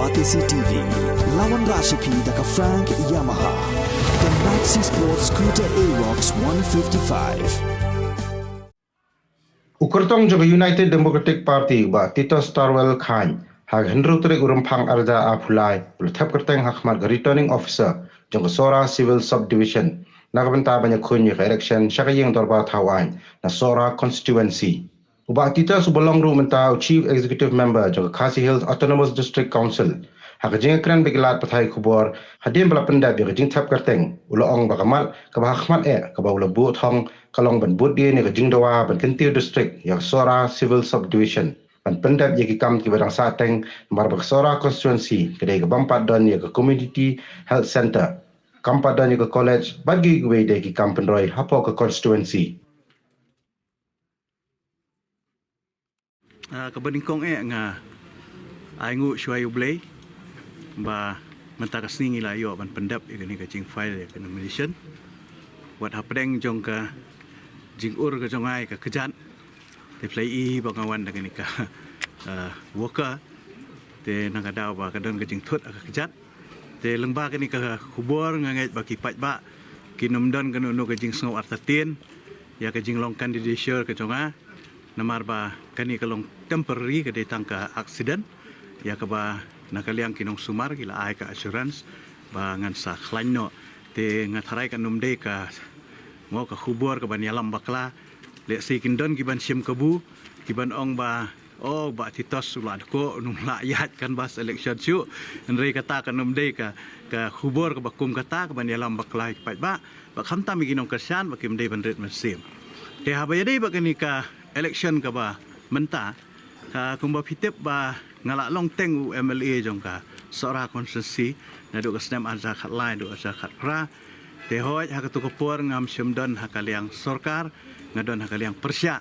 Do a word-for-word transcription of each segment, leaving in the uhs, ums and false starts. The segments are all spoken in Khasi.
Batesi T V, la wanrah sha phi da ka Frank Yamaha. The Maxi Sport Scooter Aerox one fifty-five. U kyrtong jong ka United Democratic Party, Bah Titos Tarwel Chyne, ha ka hynriew tarik u Rymphang arhajar arphew lai, u la thep kyrteng ha khmat ka Returning Officer jong ka Sohra Civil Subdivision na ka bynta ban ïakhun ïa ka election sha ka ïing dorbar thaw aiñ na Sohra Constituency. U Bah Titos, uba long ruh mynta u Chief Executive Member jong ka Khasi Hills Autonomous District Council, ha ka jingïakren bad ki lad pathai khubor hadien ba la pyndep ïa ka jingthep kyrteng, u la ong ba ka mat kaba ha khmat eh kaba u la buh thong ka long ban bud dien ïa ka jingdawa ban kyntiew district ïa ka Sohra Civil Subdivision, ban pyndep ïa ki kam kiba dang sah teng, namar ba ka Sohra Constituency ka dei kaba ym pat don ïa ka Community Health Centre, kam pat don ïa ka college bad kiwei de ki kam pynroi hapoh ka constituency. Ah, kaba nyngkong eh nga ai nguh shuwa ïa U Blei ba mynta ka sngi ngi la ïoh ban pyndep ïa kane ka jingfile ïa ka nomination. Wat hapdeng jong ka jingur ka jong nga ïa ka kjat, te phi la ïohi ba nga wan da kane ka, ah, walker. Te na ka daw ba ka don ka jingthut ha ka kjat. Te lyngba kane ka khubor nga ngeit ba ki paidbah kin ym don kano kano ka jingsngew artatien ïa ka jinglong candidature ka jong nga. Namar ba kane ka long temporary, ka dei tang ka accident ïa kaba na ka liang ki nongsumar ki la ai ka assurance ba ngan sa khlaiñ noh. Te nga tharai kan ym dei ka, mo, ka khubor kaban ïalam bakla. Lehse kin don kiban shim kabu, kiban ong ba, oh, Bah Titos u la dkoh, um lah ïaid canvass election shuh. Hynrei kata kan ym dei ka, ka khubor kaba kum kata kaban ïalam bakla ïa ki paidbah, ba khamtam ïa ki nongkyrshan ba kim dei ban rit mynsiem. Te haba ïadei bad kane ka election kaba mynta, ah, kumba phi tip ba nga la long teng u M L A jong ka Sohra Constituency naduh ka snem arhajar khatlai haduh arhajar khatphra. Te hooid, ha kato ka por ngam shym don ha ka liang sorkar, nga don ha ka liang pyrshah.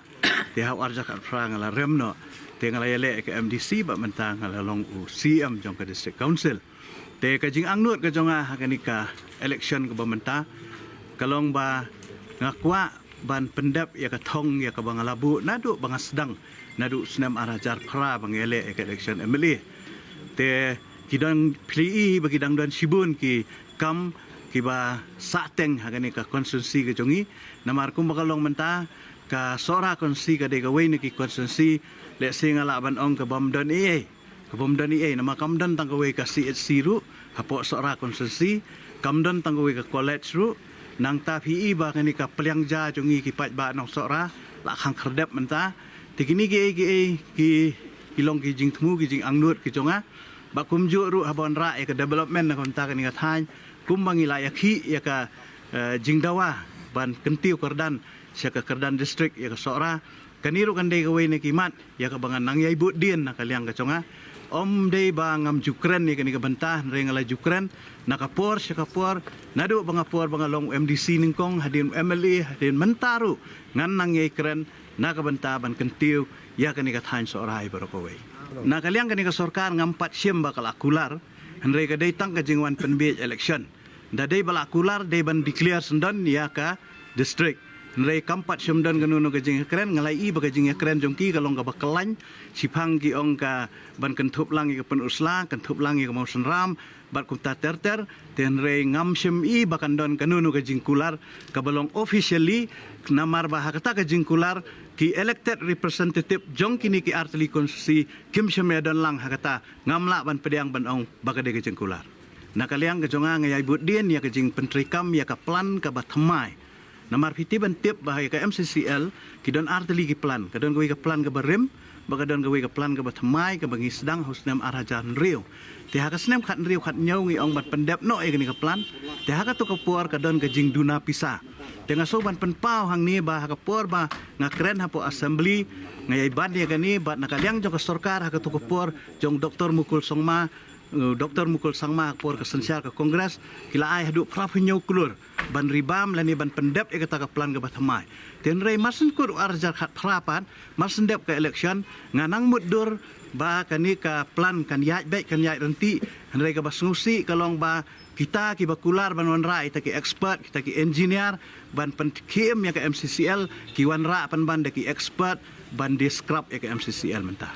Te ha u arhajar khatphra nga la rem noh, te nga la ïaleh ïa ka M D C, bad mynta nga la long u C M jong ka District Council. Te ka jingangnud ka jong nga ha kane ka election kaba mynta ka long ba nga kwah ban pyndep ïa ka thong ïa kaba nga la buh naduh ba nga sdang, naduh snem arhajar phra ba nga ïaleh ïa ka election M L A. Te ki don, phi la ïohi ba ki dang don shibun ki kam kiba sah teng ha kane ka constituency ka jong ngi. Namar kumba ka long mynta, ka Sohra constituency ka dei kawei na ki constituency, lehse nga lah ban ong, ka bym don ei ei. Ka bym don ei ei, namar kam don tang kawei ka C H C ruh hapoh Sohra constituency, kam don tang kawei ka college ruh. Nangta phi ïohi ba kane ka pliang ja jong ngi ki paidbah nong Sohra la khang khyrdep mynta. Te kine kiei kiei ki, ki long ki jingthmu, ki jingangnud ki jong nga. Bad kumjuh ruh haba wanrah ïa ka development na ka bynta kane ka thaiñ, kumba ngi la ïakhih ïa ka, eh, jingdawa ban kyntiew kyrdan sha ka kyrdan district ïa ka Sohra. Kane ruh kan dei kawei na ki mat ïa kaba ngan nang ïai bud dien na ka liang ka jong nga. Ym dei ba ngam ju kren ïa kane ka bynta, hynrei nga la ju kren na ka por sha ka por, naduh ba nga por ba nga long M D C nyngkong, hadien M L A, hadien mynta ruh ngan nang ïai kren na ka bynta ban kyntiew ïa kane ka thaiñ Sohra baroh kawei. Na ka liang kane ka sorkar ngam pat shim ba ka la kular, hynrei ka dei tang ka jingwan pynbiej election. Da dei ba la kular, dei ban declare syndon ïa ka district. Hynrei kam pat shym don kano kano ka jingïakren, nga la ïohi ba ka jingïakren jong ki ka long kaba khlaiñ, shiphang ki ong ka ban kynthup lang ïa ka Pynursla, kynthup lang ïa ka Mawsynram, bad kumta ter ter. Te hynrei ngam shym ïohi ba kan don kano kano ka jingkular kaba long officially, namar ba ha kata ka jingkular ki elected representative jong kine ki artylli constituency kim shym ïadon lang ha kata. Ngam lah ban pdiang ban ong ba ka dei ka jingkular. Na ka liang ka jong nga, nga ïai bud dien ïa ka jingpyntreikam ïa ka plan kaba thymmai. Namar phi tip, ban tip ba ïa ka M C C L ki don artylli ki plan, ka don kawei ka plan kaba rim, bad ka don kawei ka plan kaba thymmai kaba ngi sdang ha u snem arhajar hynriew. Te ha ka snem khathynriew khathynñiew ngi ong ban pyndep noh ïa kane ka plan. Te ha kato ka por ka don ka jingduna pisa. Te nga sngew ban pynpaw hangne ba ha ka por ba nga kren hapoh assembly, nga ïai ban ïa kane, bad na ka liang jong ka sorkar ha kato ka por jong Doktor Mukul Sangma, eh, Doktor Mukul Sangma ha ka por ka synshar ka Congress, ki la ai haduh phra phew hynñiew klur ban rebump lane ban pyndep ïa kata ka plan kaba thymmai. Te hynrei mar syn kut u arhajar khatphra pat, mar syn dep ka election, nga nang mutdur ba kane ka plan kan ïaid beit, kan ïaid ryntih. Hynrei kaba sngewsih ka long ba kita kiba kular ban wanrah, kita ki expert, kita ki engineer ban pynkhie im ïa ka M C C L, ki wanrah pynban da ki expert ban disrupt ïa ka M C C L mynta.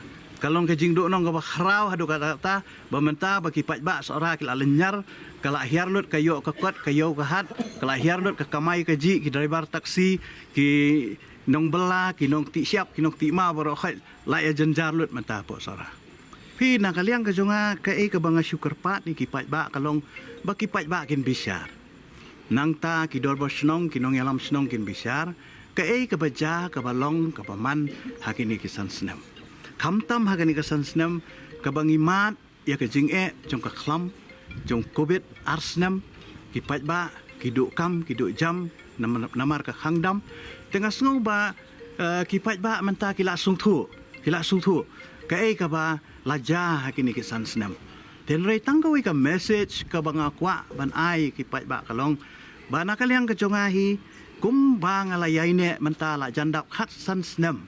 Ka long ka jingduhnong kaba khraw haduh katta katta, ba mynta ba ki paidbah Sohra ki la lynñiar, ka la hiar lut ka ïoh ka kot, ka ïew ka hat, ka la hiar lut ka kamai kajih, ki driver taxi, ki nongbylla, ki nongtih shyiap, ki nongtih maw baroh khoit la ïa jynjar lut mynta hapoh Sohra. Phi, na ka liang ka jong nga, kaei kaba nga shu kyrpad ïa ki paidbah ka long ba ki paidbah kin bishar. Nangta ki dorbar shnong, ki nongïalam shnong kin bishar, kaei kaba jia, kaba long, kaba man ha kine ki san snem. Khamtam ha kine ki san snem, kaba ngi mad ïa ka jingeh jong ka khlam jong Covid ar snem, ki paidbah ki duh kam, ki duh jam, nam-, namar ka khang dam. Te nga sngew ba, eh, ki paidbah mynta ki la sngewthuh, ki la sngewthuh kaei kaba la jia ha kine ki san snem. Te hynrei tang kawei ka message kaba nga kwah ban ai ki paidbah ka long ba na ka liang ka jong nga hi, kumba nga la ïaineh mynta la jan dap khatsan snem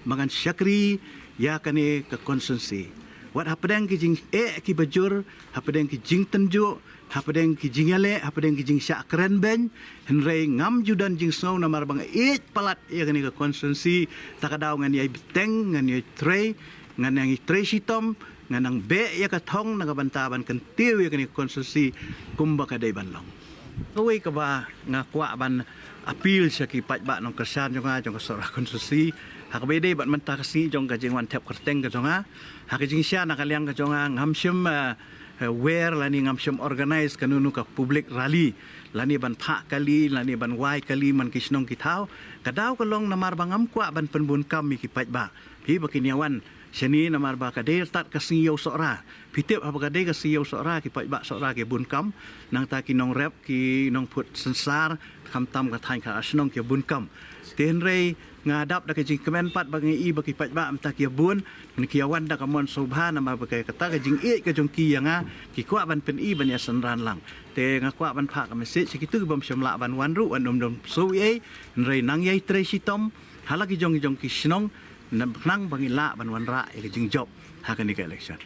ba ngan shakri ïa kane ka constituency. Wat hapdeng ki jingeh kiba jur, hapdeng ki jingtynjuh, hapdeng ki jingïaleh, hapdeng ki jingshah kren beiñ, hynrei ngam ju don jingsngew namar ba nga ïeit palat ïa kane ka constituency, ta ka daw ngan ïai bteng, ngan ïai trei, ngan nang ïai trei shitom, ngan nang beh ïa ka thong na ka bynta ban kyntiew ïa kane ka constituency kumba ka dei ban long. Kawei kaba nga kwah ban appeal sha ki paidbah nongkyrshan jong nga jong ka Sohra constituency, ha kaba ïadei bad mynta ka sngi jong ka jingwan thep kyrteng ka jong nga, ha ka jingshisha na ka liang ka jong nga ngam shym, eh, eh, wear lane ngam shym organize kano kano ka public rally, lane ban phah kali, lane ban wai kali man ki shnong ki thaw. Ka daw ka long namar ba ngam kwah ban pynbun kam ïa ki paidbah. Phi, ba kin ïawan shane namar ba ka dei tad ka sngi ïew Sohra. Phi tip haba ka dei ka sngi ïew Sohra, ki paidbah Sohra ki bun kam, nangta ki nongrep, ki nongphut synsar, khamtam ka thaiñ ka shnong ki bun kam. Te hynrei nga dap da ka jingkmen pat ba nga i ba ki paidbah mynta ki bun, mynta ki ïawan da ka mon sngewbha namar ba ka, kata ka jingïeit ka jong ki ïa nga, ki kwah ban pyni ban ïa synran lang. Te nga kwah ban phah ka message sha kito ki bym shym lah ban wan ruh, wan ym don shuh ei, hynrei nang ïai trei shitom ha la ki jong ki jong ki shnong, namar khnang ba ngin lah ban wanrah ïa ka jingjop ha kane ka election.